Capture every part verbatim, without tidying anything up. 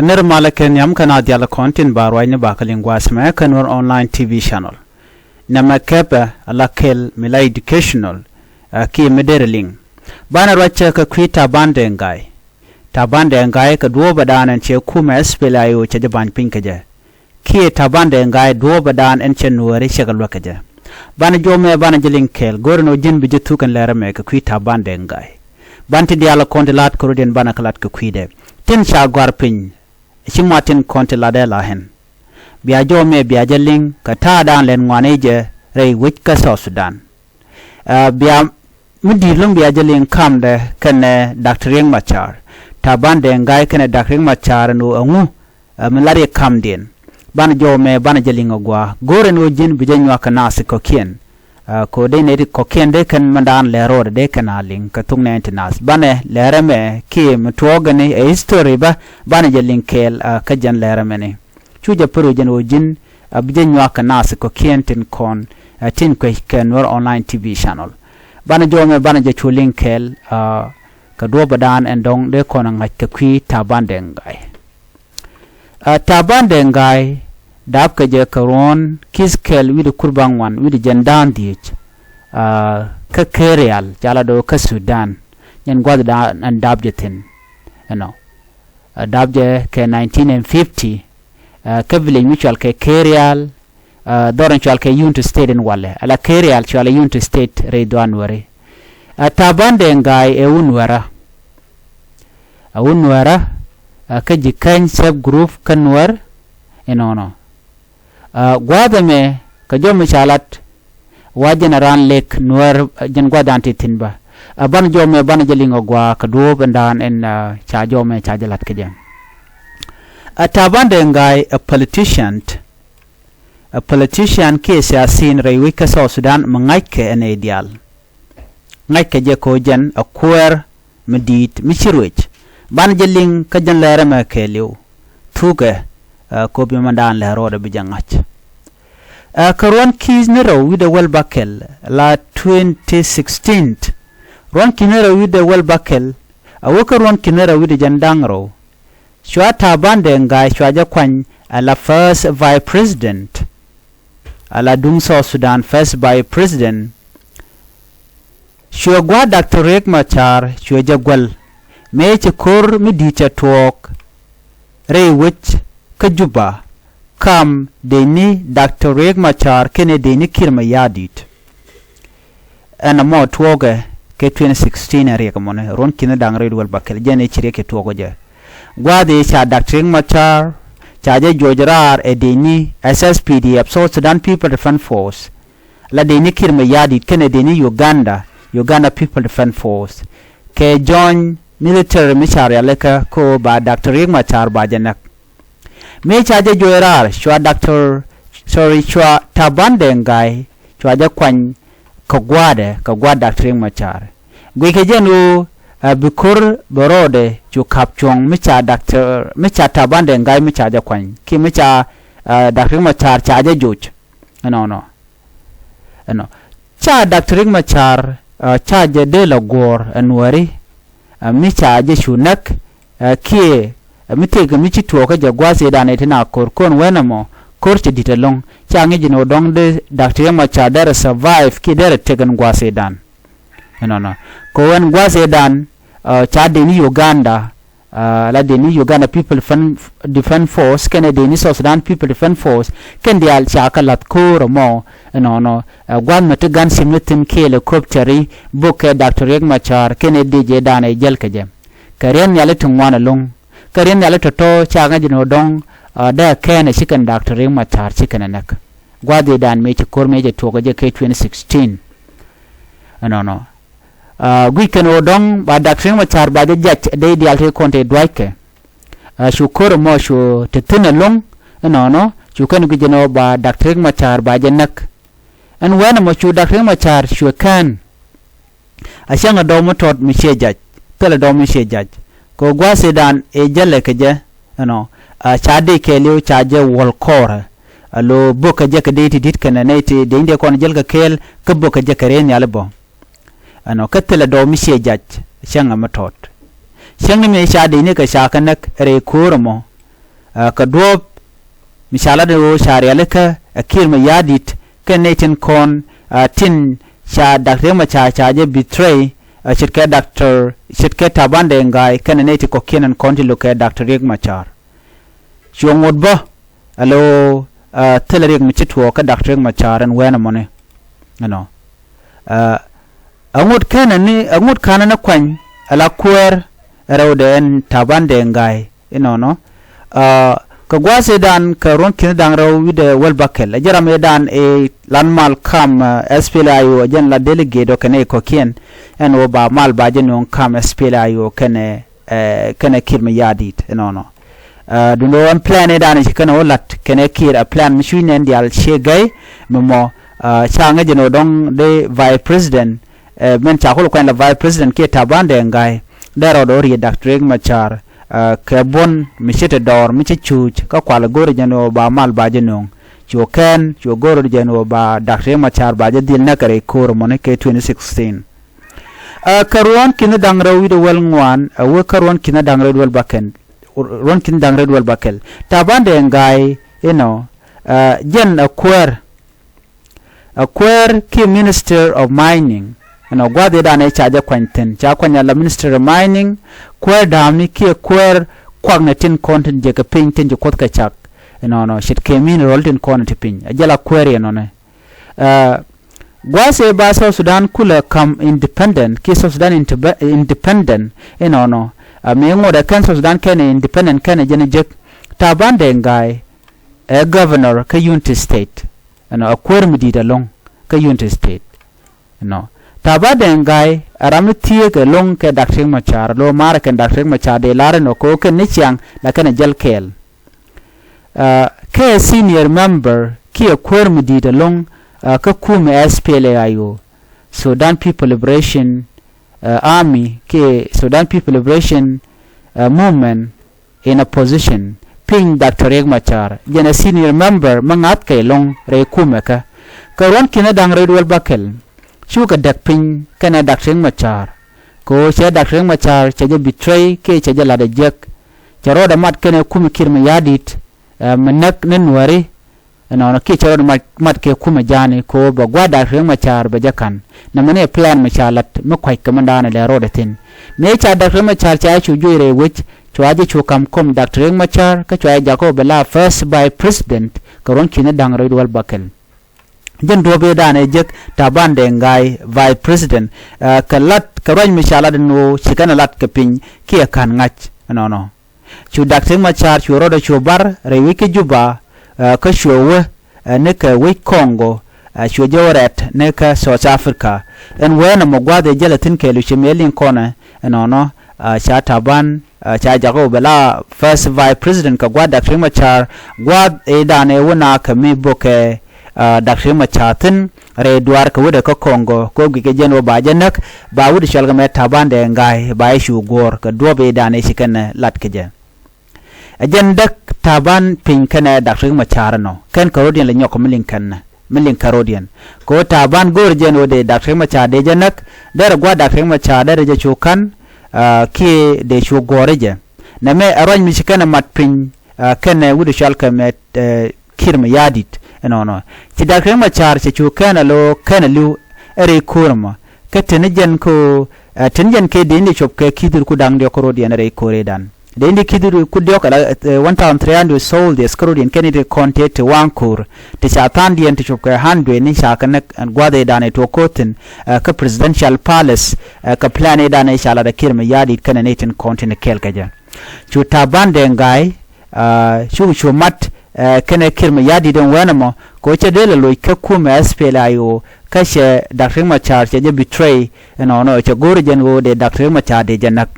Nir malä kɛ nhiam kɛn a dhial kɔn tin ba ruacni ba kɛ liŋ gua̱a̱th mɛ kɛ Nuer Online T V channel. Nɛmɛ kɛpɛ ala kɛl mi la educational, ɛ, kiɛ mi derɛ liŋ. Banɛ ruac cɛ kɛ kui̱ Taban Deng Gai. Taban Deng Gai kɛ duɔ̱ɔ̱p ɛ daan ɛn cɛ kumɛ S P L A I O cɛ jɛ ba̱ny piny kɛ jɛ. Kiɛ Taban Deng Gai duɔ̱ɔ̱p ɛ daan ɛn cɛ Nuääri cɛ kɛ luäk kɛ jɛ. Banɛ jɔmɛ banɛ jɛ liŋ kɛɛl go̱rɛ ni wä ji̱n bi jɛ thuk ɛn lɛrɛ mɛ kɛ kui̱ Taban Deng Gai. Ban ti diaal kɔn ti la̱t kɛ rut in banɛ kɛ la̱t kɛ kui̱dɛ. Tin ca gɔ̱a̱r piny ci ma tin kɔn ti la̱t ɛ la ɣän. Bia jɔmɛ bia jɛ liŋ kɛ ta̱a̱ daan lɛn ŋuani jɛ rɛy wec kä South Sudan. Ɛ, bia mi di̱i̱t lo̱ŋ bia jɛ liŋ kamdɛ kɛnɛ Doctor Riek Machar. Taban Deng Gai kɛnɛ Doctor Riek Machar ɛn ɣöö ɛŋu, ɛ, mi lar yɛ kamdiɛn. Banɛ jɔw mɛ banɛ jɛ liŋ ɛ gua̱a̱. Go̱rɛ ni ɣöö ji̱n bi jɛ nyuak kɛ naath kɔ̱kiɛn. Ɛ, kɛ ɣöö dee nɛy ti kɔ̱kiɛn dee kɛn mɛndan lɛr ro̱o̱dɛ dee kɛn a liŋ kɛ thok nɛɛn ti naath. Banɛ lɛrɛ mɛ kiɛ mi tuɔɔk ɛn ɛ history bä, banɛ jɛ liŋ kɛɛl, ɛ, kä jɛn lɛrɛ mɛni. Cu jɛ pär ɣöö jɛn ɣöö ji̱n, ɛ, bi jɛ nyuak kɛ naath kɔ̱kiɛn tin kɔn, ɛ, tin kuec kɛ Nuer Online T V channel. Banɛ jɔw mɛ banɛ jɛ cu liŋ kɛɛl, ɛ, kɛ duɔ̱ɔ̱p ɛ daan ɛn dɔ̱ŋ dee kɔn ɛ ŋa̱c kɛ kui̱ Taban Deng Gai. Ɛ, Taban Deng Gai dap kɛ jɛ kɛ ruɔ̱n ki̱th kɛl wi̱cdɛ kur ba ŋuan wi̱cdɛ jɛn da̱a̱n dhieec, ɛ, kä Kerial cala do̱ kä Sudan. Nyɛn gua̱th daan ɛn dap jɛ thi̱n ɛnɔ. Ɛ, dap jɛ kɛ nineteen fifty, ɛ, kä village mi cual kɛ Kerial, ɛ, dhɔr in cual kɛ Unity State in walɛ. Ala Kerial cual Unity State rɛy dhuan weri. Ɛ, Taban Deng Gai ɛ wun wɛrä. Ɛ wun wɛrä, ɛ, kä ji̱ käny sub group kä Nuer inɔnɔ. Ɛ, gua̱a̱th ɛmɛ kɛ jɔm mi ca lat wa jɛn a raan lek Nuer, ɛ, jɛn gua̱a̱th daan ti thi̱n bä. Ɛ, banɛ jɔmɛ banɛ jɛ liŋ ɛ gua̱a̱ kɛ duɔ̱ɔ̱p ɛn daan ɛn, ɛ, ca jɔmɛ ca jɛ lat kɛ jɛ. Ɛ, Taban Deng Gai ɛ politician, ɛ politician kiɛ siasin rɛy wec kä South Sudan mi ŋa̱ckɛ ɛn ɛ diaal. Ŋa̱ckɛ jɛ kɛ ɣöö jɛn ɛ kuäär mi di̱i̱t mi ci ruëc. Banɛ jɛ liŋ kä jɛn lɛrɛ mɛ kɛɛliw. Thukɛ, ɛ, kɛ ɣöö bi mɛndan lɛr ro̱o̱dɛ bi jɛ ŋa̱c. Ɛ, kä ruɔ̱n ki̱th ni rɛw wi̱cdɛ wäl bäkɛl la twenty sixteen. Ruɔ̱n ki̱th ni rɛw wi̱cdɛ wäl bäkɛl a wä kä ruɔ̱n ki̱th ni rɛw wi̱cdɛ jɛn da̱ŋ rɛw. Cua Taban Deng Gai cua jɛ kuany ala first vice president. Ala duŋ South Sudan first vice president. Cuɛ gua̱a̱th Doctor Riek Machar cuɛ jɛ guäl. Mëë ci ko̱r mi di̱i̱t cɛ tuɔɔk rɛy wec kä Juba kam dee ni Doctor Riek Machar kɛnɛ dee ni Kiir Mayardit. Ɛn ɛmɔ tuɔɔkɛ kɛ twenty sixteen ɛ riɛk ɛmɔni ruɔ̱n ki̱n da̱ŋ rɛy wäl bäkɛl jɛn ɛ ci riɛk kɛ tuɔɔk ɔ jɛ. Gua̱a̱th ëë ca Doctor Riek Machar ca jɛ juɔc raar ɛ dee ni S S P D F, South Sudan People Defense Force. La dee ni Kiir Mayardit kɛnɛ dee ni Uganda, Uganda People Defense Force. Kɛ joint military mi ca rialikä ko ba Doctor Riek Machar ba jɛ näk. Mëë ca jɛ juɔc raar cua Doctor, sorry, cua Taban Deng Gai cua jɛ kuany kɛ gua̱a̱dɛ kɛ gua̱a̱th Doctor Riek Machar. Guickɛ jɛn ɣöö, ɛ, bi ko̱r bɛ rɔɔdɛ cu ka̱p cuɔ̱ŋ mi ca Doctor, mi ca Taban Deng Gai mi ca jɛ kuany kiɛ mi ca, ɛ, Doctor Riek Machar ca jɛ joc. Ɛnɔnɔ. Ɛnɔ. Ca Doctor Riek Machar, ɛ, ca jɛ dee la guɔ̱ɔ̱r ɛ Nuääri, ɛ, mi ca jɛ cu näk, ɛ, kiɛ, ɛ, mi tëëkɛ mi ci tuɔɔkä jɛ gua̱a̱th ëëdan ɛ tin a ko̱r kɔn wɛn ɛmɔ ko̱r cɛ di̱t ɛlɔ̱ŋ. Ca ŋi̱c ɛn ɣöö dɔ̱ŋ dee Doctor Riek Machar derɛ survive kiɛ derɛ tëk ɛn gua̱a̱th ëëdan. Ɛnɔnɔ. Kɛ ɣöö ɛn gua̱a̱th ëëdan, ɛ, ca dee ni Uganda, ɛ, la dee ni Uganda People Defense, Defense Force kɛnɛ dee ni South Sudan People Defense Force kɛn diaal ca kɛ la̱th ko̱o̱r ɛmɔ. Ɛnɔnɔ, ɛ, gua̱a̱th mɛ ti ga̱n cim ni thi̱n kiɛ helicopter i̱ bok kɛ Doctor Riek Machar kɛnɛ dee jɛ da̱a̱n ɛ jäl kɛ jɛ. Kɛ riɛn nhiali ti ŋuan ɛlɔ̱ŋ. Kɛ riɛn nhiali tɔ̱tɔ̱ ca ŋäc ni ɣöö dɔ̱ŋ, ɛ, dee kɛn ɛ ci kɛn Doctor Riek Machar ci kɛn ɛ näk. Gua̱a̱th ëëdan mëë ci ko̱r mëë cɛ tuɔɔkä jɛ kɛ twenty sixteen. Ɛnɔnɔ. Ɛ, guic kɛn ɣöö dɔ̱ŋ ba Doctor Riek Machar ba jɛ jac dee diaal ti kɔn te duackɛ. Ɛ, cu ko̱r ɛmɔ cu te thi̱n ɛlɔ̱ŋ. Ɛnɔnɔ cu kɛn guic ɛn ɣöö ba Doctor Riek Machar ba jɛ näk. Ɛn wɛn ɛmɔ cu Doctor Riek Machar cuɛ kään. A cäŋ ɛ dɔw mi tɔt mi ciɛ jac. Thilɛ dɔw mi ciɛ jac. Kɛ ɣöö gua̱a̱th ëëdan ëë jälɛ kɛ jɛ ɛnɔ, ɛ, ca dee kɛɛliw ca jɛ wuɔ̱l kɔɔrɛ. Ɛ, lo bok kɛ jɛ kɛ dee ti di̱t kɛnɛ nɛy ti dee in dee kɔn jäl kɛ kɛɛl kä bok kɛ jɛ kɛ rɛy nhiali bä. Ɛnɔ kä thilɛ dɔw mi ciɛ jac cäŋ ɛmɛ tɔt. Cäŋ ni mëë ca dee ni kɛ ca kɛ näk rɛy ko̱o̱r ɛmɔ. Ɛ, kɛ duɔ̱ɔ̱p mi ca lat ni ɣöö ca rialikä ɛ Kiir Mayardit kɛnɛ nɛy tin kɔn, ɛ, tin ca Dak Riek Machar ca jɛ betray, ɛ, ce̱tkɛ Doctor, ce̱tkɛ Taban Deng Gai kɛnɛ nɛy ti kɔ̱kiɛn ɛn kɔn ti lo̱kɛ Doctor Riek Machar. Cuɛ ŋot bä ɛ lo̱, ɛ, thilɛ riɛk mi ci tuɔɔk kä Doctor Riek Machar ɛn wɛɛn ɛmɔni. Ɛnɔ. Ɛ, ɛ ŋot kɛnɛ ni, ɛ ŋot ka̱nɛ ni kuany ɛ la kuäär ɛ rɛwdɛ ɛn Taban Deng Gai. Inɔnɔ. Ɛ, kɛ gua̱a̱th ëëdan kɛ ruɔ̱n ki̱n da̱ŋ rɛw wi̱cdɛ wäl bäkɛl. Ɛ jɛ ram ëëdan ëë lan mal kam, ɛ, S P L A I O, ɛ jɛn la delegate ɔ kɛnɛ kɔ̱kiɛn. Ɛn ɣöö ba mal ba jɛ nööŋ kam S P L A I O kɛnɛ, ɛ, kɛnɛ Kiir Mayardit. Inɔnɔ. Ɛ, duundɛ ɣöö ɛn plan ëëdan ci kɛnɛ wä la̱t kɛnɛ Kiir ɛ plan mi cuc nɛn diaal ciɛ gäy. Mi mɔ, ɛ, ca ŋäc ɛn ɣöö dɔ̱ŋ dee Vice President, ɛ, min ca kul kuany la Vice President kiɛ Taban Deng Gai, dee rɔɔdɛ wä riet Doctor Riek Machar, ɛ, kɛ buɔ̱n mi ci te dɔɔr mi ci cuuc kä kual go̱o̱rɛ jɛn ɣöö ba mal ba jɛ nööŋ. Cuɛ kɛn, cuɛ go̱o̱rɛ jɛn ɣöö ba Doctor Riek Machar ba jɛ dhil näk kɛ rɛy ko̱o̱r ɛmɔni kɛ twenty sixteen. Ɛ, kɛ ruɔ̱n ki̱n da̱ŋ rɛw wi̱cdɛ wäl ŋuan, ɛ, wä kä ruɔ̱n ki̱n da̱ŋ rɛw wi̱cdɛ wäl bäkɛl. Ruɔ̱n ki̱n da̱ŋ rɛw wi̱cdɛ wäl bäkɛl. Taban Deng Gai, inɔ, ɛ, jɛn ɛ kuäär, ɛ kuäär kiɛ Minister of Mining. Inɔ, gua̱a̱th ëëdan ëë ca jɛ kuany thi̱n. Ca kuany ala Minister of Mining, kuäär da̱a̱mni kiɛ kuäär kuaknɛ tin kɔn tin jɛ kɛ piny tin ci Kuoth kɛ cak. Inɔnɔ, ce̱tkɛ mineral tin kɔn ti piny. Ɛ jɛ la kuäär inɔnɔ. Ɛ, gua̱a̱th ëë ba South Sudan kulɛ ka̱m independent, kiɛ South Sudan independent, inɔnɔ. Ɛ, mi ŋot ɛ kɛn South Sudan kɛnɛ independent kɛnɛ jɛn jek. Taban Deng Gai ɛ governor kä Unity State. Ɛnɔ, ɛ kuäär mi di̱i̱t ɛlɔ̱ŋ kä Unity State. Ɛnɔ. Taban Deng Gai ɛ ram mi thieek ɛlɔ̱ŋ kɛ Doctor Riek Machar, lo̱ maarɛ kɛn Doctor Riek Machar dee lar ɛnɔ kɛ ɣöö kɛn ni ciaŋ la kɛn ɛ jäl kɛɛl. Ɛ, kɛ senior member kiɛ kuäär mi di̱i̱t ɛlɔ̱ŋ, ɛ, kä kumɛ S P L A I O, Sudan People Liberation, ɛ, Army kiɛ Sudan People Liberation, ɛ, Movement in Opposition, piny Doctor Riek Machar, jɛn ɛ senior member mi ŋa̱thkɛ ɛlɔ̱ŋ rɛy kumɛ kä. Kɛ ruɔ̱n ki̱n da̱ŋ rɛw wi̱cdɛ wäl bäkɛl, cukɛ däk piny kɛnɛ Doctor Riek Machar. Kɛ ɣöö cɛ Doctor Riek Machar cɛ jɛ betray kiɛ cɛ jɛ la̱t ɛ jiäk. Cɛ rɔɔdɛ mat kɛnɛ kumɛ Kiir Mayardit, ɛ, mi näk ni Nuääri. Ɛnɔnɔ, kiɛ cɛ rɔɔdɛ mat, mat kɛ kumɛ ja̱a̱ni kɛ ɣöö bɛ gua̱a̱th Doctor Riek Machar bɛ jɛ ka̱n. Nɛmɛ ni ɛ plan mi ca la̱t mi kua̱ckɛ mindanɛ lɛ rɔɔdɛ thi̱n. Mëë ca Doctor Riek Machar ca cu juɔc rɛy wec, cua jɛ cu ka̱m kɔm Doctor Riek Machar, kä cua jɛ jakä ɣöö bɛ la first vice president kɛ ruɔ̱n ki̱n da̱ŋ rɛw wi̱cdɛ wäl bäkɛl. Jɛn duɔ̱ɔ̱p ëëdan ɛ jek Taban Deng Gai vice president, ɛ, kɛ la̱t, kɛ ruac mi ca la̱t ɛn ɣöö ci kɛn ɛ la̱t kɛ piny kiɛ ka̱n ŋa̱c. Ɛnɔnɔ. Cu Doctor Riek Machar cu rɔɔdɛ cu bar rɛy wec kä Juba, ɛ, kä cuɛ wä, ɛ, ni kɛ wec Congo, ɛ, cuɛ jɛ wä rɛt ni kä South Africa. Ɛn wee nɔmɔ gua̱a̱th ëë jälɛ thi̱n kɛɛliw ci mëë liŋ kɔnɛ, ɛnɔnɔ, ɛ, ca Taban, ɛ, ca jakä ɣöö bɛ la first vice president kɛ gua̱a̱th Doctor Riek Machar, gua̱a̱th ëëdan ëë wä naath kɛ mi bokɛ, ɛ, Doctor Riek Machar thi̱n rɛy duaar kɛ wutdɛ kä Congo, kɛ ɣöö guickɛ jɛn ɣöö ba jɛ näk, ba wut cɔalkɛ mɛ Taban Deng Gai ba jɛ cu guɔ̱ɔ̱r kɛ duɔ̱ɔ̱p ëëdan ëë ci kɛn ɛ la̱t kɛ jɛ. Ɛ jɛn däk Taban piny kɛnɛ Doctor Riek Machar ɛnɔ. Kɛn kɛ rɔ̱diɛn lɛ nyɔk mi liŋ kɛn, mi liŋ kɛ rɔ̱diɛn. Kɛ ɣöö Taban go̱o̱rɛ jɛn ɣöö dee Doctor Riek Machar dee jɛ näk, derɛ gua̱a̱th Doctor Riek Machar derɛ jɛ cu ka̱n, ɛ, kiɛ dee cu guɔ̱ɔ̱r jɛ. Nɛmɛ ɛ ruac mi ci kɛn ɛ mat piny, ɛ, kɛnɛ wut cɔalkɛ mɛ, ɛ, Kiir Mayardit, ɛnɔnɔ. Ci Doctor Riek Machar cɛ cu kɛn ɛ lo̱ kɛn ɛ li̱w ɛ rɛy ko̱r ɛmɔ. Kä teni jɛn kä, ɛ, teni jɛn kɛ dee ni cop kɛ ki̱thdut ku da̱ŋ diɔ̱k kä rɔ̱diɛn ɛ rɛy ko̱r ëëdan. Dee ni ki̱thdut ku diɔ̱k ala, ɛ, one thousand three hundred soldiers kä rɔ̱diɛn kɛn i̱ ti kɔn tëë ti waŋ ko̱r. Ti ca tha̱a̱ŋdiɛn ti cop kɛ hundred ni ca kɛ näk ɛn gua̱a̱th ëëdan ɛ tuɔɔk ko̱r thi̱n, ɛ, kä Presidential Palace, ɛ, kɛ plan ëëdan ɛ ca lat ɛ Kiir Mayardit kɛnɛ ni tin kɔn tin kɛɛl kɛ jɛ. Cu Taban Deng Gai, ɛ, cukɛ cu mat, ɛ, kɛnɛ Kiir Mayardit ɛn wee nɔmɔ, kɛ ɣöö cɛ dee lɛ loc kä kumɛ S P L A I O, kä cɛ Doctor Riek Machar cɛ jɛ betray, ɛnɔnɔ, cɛ go̱o̱rɛ jɛn ɣöö dee Doctor Riek Machar dee jɛ näk.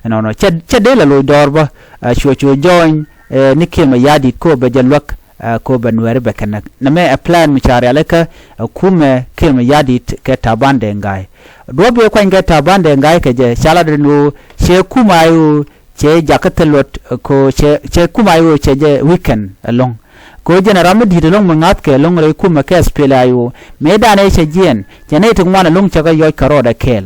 Ɛnɔnɔ, cɛ, cɛ dee lɛ loc dɔɔr bä, ɛ, cuɛ cu join, ɛ, ni Kiir Mayardit kɛ ɣöö bɛ jɛ luäk, ɛ, kɛ ɣöö bɛ Nuääri bɛ kɛ näk. Nɛmɛ ɛ plan mi ca rialikä, ɛ, kumɛ Kiir Mayardit kɛ Taban Deng Gai. Duɔ̱ɔ̱p ëë kuany kɛ Taban Deng Gai kɛ jɛ, ca lat ɛn ɣöö cɛ kumɛ I O cɛ jakä thil luɔt, ko cɛ, cɛ kumɛ I O cɛ jɛ weekend ɛlɔ̱ŋ. Ko jɛn ɛ ram mi di̱i̱t ɛlɔ̱ŋ mi ŋa̱thkɛ ɛlɔ̱ŋ rɛy kumɛ kɛ S P L A I O. Mëëdan ëë cɛ jiɛɛn, cɛ nɛy ti ŋuan ɛlɔ̱ŋ cɛ kɛ yɔc kɛ rɔɔdɛ kɛɛl.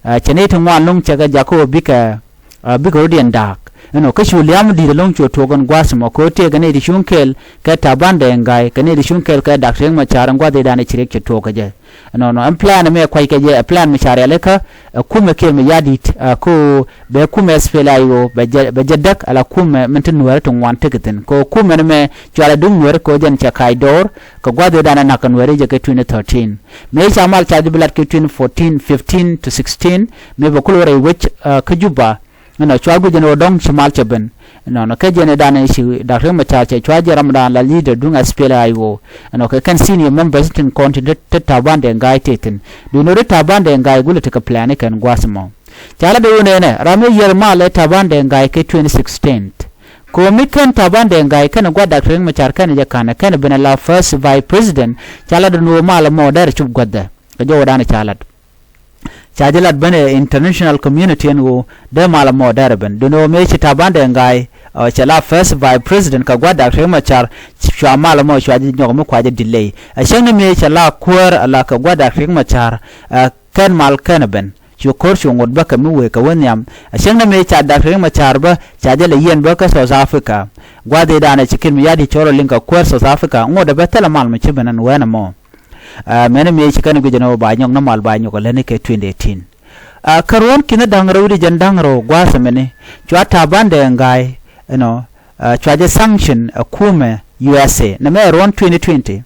Ɛ, cɛ nɛy ti ŋuan ɛlɔ̱ŋ cɛ kɛ jakä ɣöö bikɛ, ɛ, bikɛ rɔ̱diɛn da̱a̱k. Ɛnɔ kä cu liam di̱t ɛlɔ̱ŋ cu tuɔɔk ɛn gua̱a̱th ɛmɔ kɛ ɣöö tëëkɛ nɛy ti cuŋ kɛɛl kɛ Taban Deng Gai kɛ nɛy ti cuŋ kɛɛl kɛ Dak Riek Machar ɛn gua̱a̱th ëëdan ɛ ci riɛk ci tuɔɔk kɛ jɛ. Ɛnɔnɔ ɛn plan ɛmɛ kuac kɛ jɛ ɛ plan mi ca rialikä ɛ kumɛ Kiir Mayardit ɛ ko bɛ kumɛ S P L A I O bɛ jɛ bɛ jɛ däk ala kumɛ min ti Nuɛɛri ti ŋuan tekɛ thi̱n kɛ ɣöö kumɛ ni mɛ cɔalɛ duŋ Nuɛɛri kɛ ɣöö jɛn cɛ kac dɔɔr kɛ gua̱a̱th ëëdan ɛ na̱k kɛ Nuɛɛri jɛ kɛ twenty thirteen. Mëë ca mal ca jɛ bi lat kɛ twenty fourteen, fifteen to sixteen mëë bɛ kulɛ wä rɛy wec ɛ kä Juba. Ɛnɔ cua guic ɛn ɣöö dɔ̱ŋ ci mal cɛ ben. Ɛnɔnɔ kɛ jɛn ëëdan ɛ ci Dak Riek Machar cɛ cua jɛ ramdan la leader duŋ S P L A I O. Ɛnɔ kɛ kɛn senior members tin kɔn tin te Taban Deng Gai te thi̱n. Duundɛ ri Taban Deng Gai gulɛ tekɛ plan kɛn gua̱a̱th ɛmɔ. Ca lat ɛ ɣöö nɛnɛ ram mi yiër mal ɛ Taban Deng Gai kɛ twenty sixteen. Kɛ ɣöö mi kɛn Taban Deng Gai kɛn gua̱a̱th Dak Riek Machar kɛn jɛ ka̱n ɛ kɛn ben ɛ la first vice president. Ca lat ɛ ɣöö mal ɛmɔ dɛr cup guäthdɛ kɛ jɔwdan ca lat. Ca jɛ lat ben ɛ international community ɛn ɣöö dee mal ɛmɔ dɛr ɛ ben duundɛ ɣöö mëë ci Taban Deng Gai ɛ cɛ la first vice president kɛ gua̱a̱th Dak Riek Machar. Cua mal ɛmɔ cua jɛ nyɔk mi kua jɛ delay ɛ cäŋ ni mëë cɛ la kuäär ala kɛ gua̱a̱th Dak Riek Machar ɛ kɛn mal kɛn ɛ ben. Cu ko̱r cu ŋot bä kɛ mi wëë kɛ wä nhiam ɛ cäŋ ni mëë ca Dak Riek Machar bä ca jɛ lɛ yiɛn bä kä South Africa. Gua̱a̱th ëëdan ɛ ci Kiir Mayardit cɔl rɔ liŋ kɛ kuäär South Africa ŋot ɛ bä thilɛ mal mi ci ben ɛn wɛn ɛmɔ. Ɛ mɛni mëë ci kɛn guic ɛn ɣöö ba nyɔk ni mal ba nyɔk ɛ lätni kɛ twenty eighteen. Ɛ kä ruɔ̱n ki̱n da̱ŋ rɛw i̱di jɛn da̱ŋ rɛw gua̱a̱th ɛmɛni cua Taban Deng Gai ɛnɔ ɛ cua jɛ sanction ɛ kumɛ U S A nɛ mɛ ruɔ̱n twenty twenty.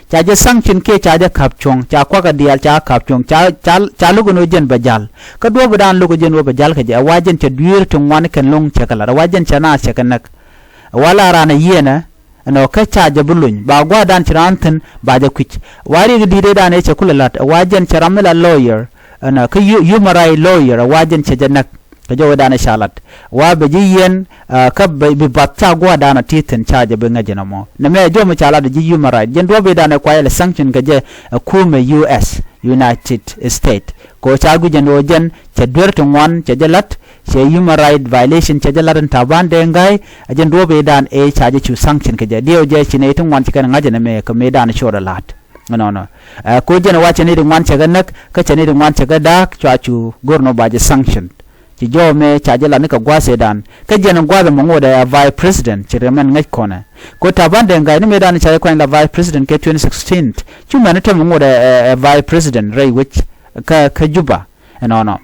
Ca jɛ sanction kiɛ ca jɛ ka̱p cuɔ̱ŋ ca kuakä diaal ca ka̱p cuɔ̱ŋ ca ca ca lo̱k ɛn ɣöö jɛn bɛ ja̱l. Kä duɔ̱ɔ̱pidan lo̱k ɛ jɛn ɣöö bɛ ja̱l kɛ jɛ ɛ wa jɛn cɛ dueer ti ŋuan kɛn lo̱ŋ cɛ kɛ la̱t ɛ wa jɛn cɛ naath cɛ kɛ näk. Ɛ wa la raan ɛ yiëënɛ ɛnɔ kä ca jɛ bi luny ba gua̱a̱thdan ci raan thi̱n ba jɛ kui̱c. Wa riɛk di̱t ëëdan ëë cɛ kulɛ la̱t ɛ wa jɛn cɛ ram mi la lawyer ɛnɔ kä human right lawyer ɛ wa jɛn cɛ jɛ näk. Kɛ jɔwdan ɛ ca lat wa bɛ ji̱ yiɛn kä bi bath ca gua̱a̱thdan ɔ ti thi̱n ca jɛ bi ŋäc ɛn ɛmɔ nɛ mɛ jɔw mi ca lat ɛ ji̱ human right jɛn duɔ̱ɔ̱p ëëdan ɛ kuayɛ lɛ sanction kɛ jɛ ɛ kumɛ U S United States. Kɛ ɣöö ca guic ɛn ɣöö jɛn cɛ duer ti ŋuan cɛ jɛ la̱t cɛ human right violation cɛ jɛ la̱t ɛn Taban Deng Gai. Ɛ jɛn duɔ̱ɔ̱p ëëdan ëë ca jɛ cu sanction kɛ jɛ diɛw jɛ ci nɛy ti ŋuan ci kɛn ŋa̱c ɛn ɛmɛ kɛ mëëdan cɔɔd ɛ la̱t. Ɛnɔnɔ ɛ ko jɛn ɛ wa cɛ nɛy ti ŋuan cɛ kɛ näk kä cɛ nɛy ti ŋuan cɛ kɛ da̱a̱k cua cu go̱r nɔ ba jɛ sanction. Ci jɔw mɛ ca jɛ lat ni kɛ gua̱a̱th ëëdan kä jɛn ɛ gua̱a̱th ɛmɔ ŋot ɛ vice president ci rɛmɛn ŋäc kɔnɛ. Ko Taban Deng Gai ni mëëdan ca jɛ kuany la vice president kɛ twenty sixteen. Cu mɛn ni tɛm ŋot ɛ vice president rɛy wec kä kä Juba. Ɛnɔnɔ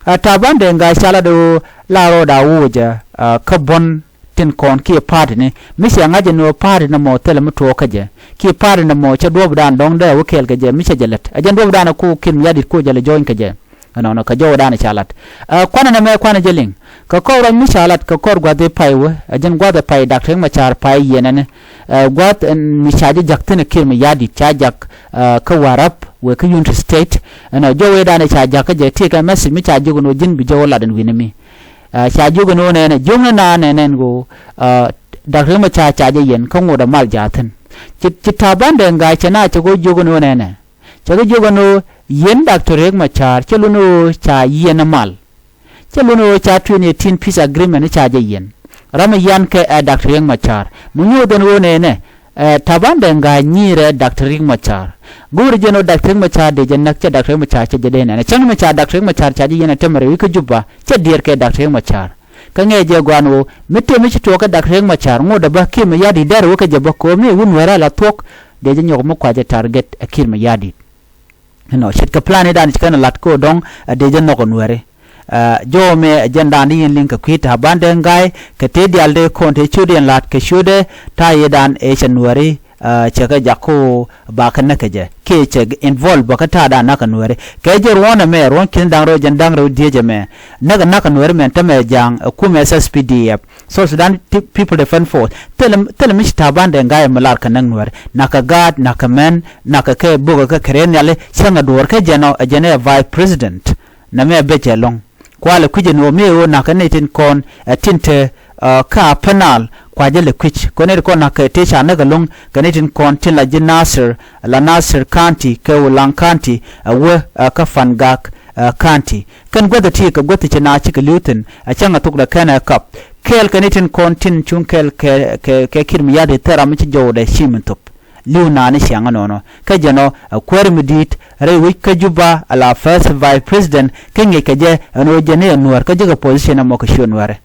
ɛ Taban Deng Gai ca lat ɣöö la rɔɔda woocɛ kä buɔ̱n tin kɔn kiɛ party ni mi cɛ ŋa̱c ɛn ɣöö party ni mɔ thilɛ mi tuɔɔk kä jɛ kiɛ party ni mɔ cɛ duɔ̱ɔ̱pdan dɔ̱ŋ dee wä kɛɛl kɛ jɛ mi cɛ jɛ lät ɛ jɛn duɔ̱ɔ̱pdan ɛ ku Kiir Mayardit ku jɛ lɛ jo̱o̱ny kɛ jɛ. Ɛnɔnɔ kɛ jɔwdan ca lat ɛ kuanɛ nɛmɛ kuanɛ jɛ liŋ kɛ kɔr ruac mi ca lat kɛ kɔr gua̱th i̱ pay wä ɛ jɛn gua̱th ɛ pay Dak Riek Machar pay yiɛn ɛnɛ. Ɛ gua̱th mi ca jɛ jak thi̱n ɛ Kiir Mayardit ca jak kä Warrap wëë kä Unity State. Ɛnɔ jɔw ëëdan ɛ ca jak kä jɛ tiɛɛkɛ message mi ca jiök ɛn ɣöö ji̱n bi jɔw lat ɛn wi̱ni mi. Ca jiök ɛn ɣöö nɛɛnɛ jiök ni naan nɛɛnɛ ɛn ɣöö Dak Riek Machar ca jɛ yiɛn kä ŋot ɛ mal jaathin. Ci ci Taban Deng Gai cɛ na cɛ kɛ jiök ɛn ɣöö nɛɛnɛ. Cɛ kɛ jiök ɛn ɣöö yiɛn Dak Riek Machar cɛ lun ɣöö ca yiɛn ɛ mal. Cɛ lun ɣöö ca twenty eighteen peace agreement ca jɛ yiɛn. Ram ɛ yian kɛ ɛ Dak Riek Machar mi nyuuth ɛn ɣöö nɛɛnɛ. Ɛ Taban Deng Gai nyiirɛ Dak Riek Machar. Go̱o̱ri jɛn ɣöö Dak Riek Machar dee jɛ näk cɛ Dak Riek Machar cɛ jɛ dee nɛn ɛ cäŋ ni mi ca Dak Riek Machar ca jɛ yɛn ɛ tɛmɛ rɛwi kä Juba cɛ diɛɛr kɛ Dak Riek Machar. Kä ŋɛɛ jɛ gua̱a̱n ɣöö mi tëë mi ci tuɔɔk kɛ Dak Riek Machar ŋot ɛ bä kiɛ mi ya̱t i̱ dɛr wä kä jɛ bä ko̱o̱m mi wun wɛrɛ la thuɔ̱k. Dee jɛ nyɔk mi kuacɛ target ɛ Kiir mi ya̱t i̱. Ɛnɔ ce̱tkɛ plan i̱dan ci kɛn ɛ la̱t kä ɣöö dɔ̱ŋ ɛ dee jɛ nhɔk ɛ nuɛri. Jɔw mɛ ɛ jɛn da̱a̱n di yɛn liŋ kɛ kui̱ Taban Deng Gai kɛ tëë diaal dee kɔn tëë ciötdiɛn la̱t kɛ ciötdɛ ta̱a̱ yɛ da̱a̱n ëë cɛ nuɛri. Cɛ kɛ jak kä ɣöö ba kɛ näk kɛ jɛ kiɛ cɛ involve bä kä ta̱a̱ da̱a̱n na̱k kɛ nuɛri kɛ jɛ ruɔ̱n ɛmɛ ruɔ̱n ki̱n da̱ŋ rɛw jɛn da̱ŋ rɛw diec ɛmɛ. Näk kɛ na̱k kɛ nuɛri mɛn tämɛ ja̱a̱ŋ ɛ kumɛ S S P D F. South Sudan People Defense Force thilɛ mi ci Taban Deng Gai mi lar kɛ näk nuɛri na̱k kɛ gaat na̱k kɛ mɛn na̱k kɛ kɛ bo̱kɛ kɛ kɛ rɛn nhiali cäŋ ɛ duɔ̱ɔ̱r kä jɛn ɔ ɛ jɛn ɛ vice president. Nɛmɛ bec ɛlɔ̱ŋ. Kualɛ kui̱c ɛn ɣöö mi ɣöö na̱k kɛ ni tin kɔn ɛ tin te kä a penal kuacä lɛ kui̱c kɔn ni ti kɔn na̱k kɛ tëë ca näk ɛlɔ̱ŋ kɛ ni tin kɔn tin la ji̱ Nasir la Nasir County kɛ Ulaŋ County ɛ wä kä Pangak County. Kɛn guäth ɛ ti kɛ guäth ti ci na cikɛ li̱w thi̱n ɛ cäŋ ɛ thok dɛ kɛn ɛ kap kɛɛl kɛ ni tin kɔn tin cuŋ kɛɛl kɛ kɛ Kiir mi ya̱t i̱ thil ram mi ci jɔwdɛ ci min thop. Li̱w naan i̱ ciaŋ ɛnɔnɔ kä jɛn ɔ ɛ kuäär mi di̱i̱t rɛy wec kä Juba ala first vice president kä ŋi̱eckɛ jɛ ɛn ɣöö jɛn i̱ ɛ nuäär kä ji̱ kɛ position ɛmɔ kɛ ciö nuäärɛ.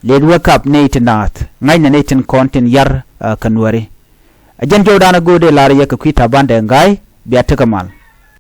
Lëët wä kap nɛy ti naath ŋa̱cnɛ nɛy tin kɔn tin yar, ɛ, kɛ Nuääri. Ɛ jɛn jɔwdan ɛ go̱o̱r dee lar yɛ kɛ kui̱ Taban Deng Gai, bia tekɛ mal.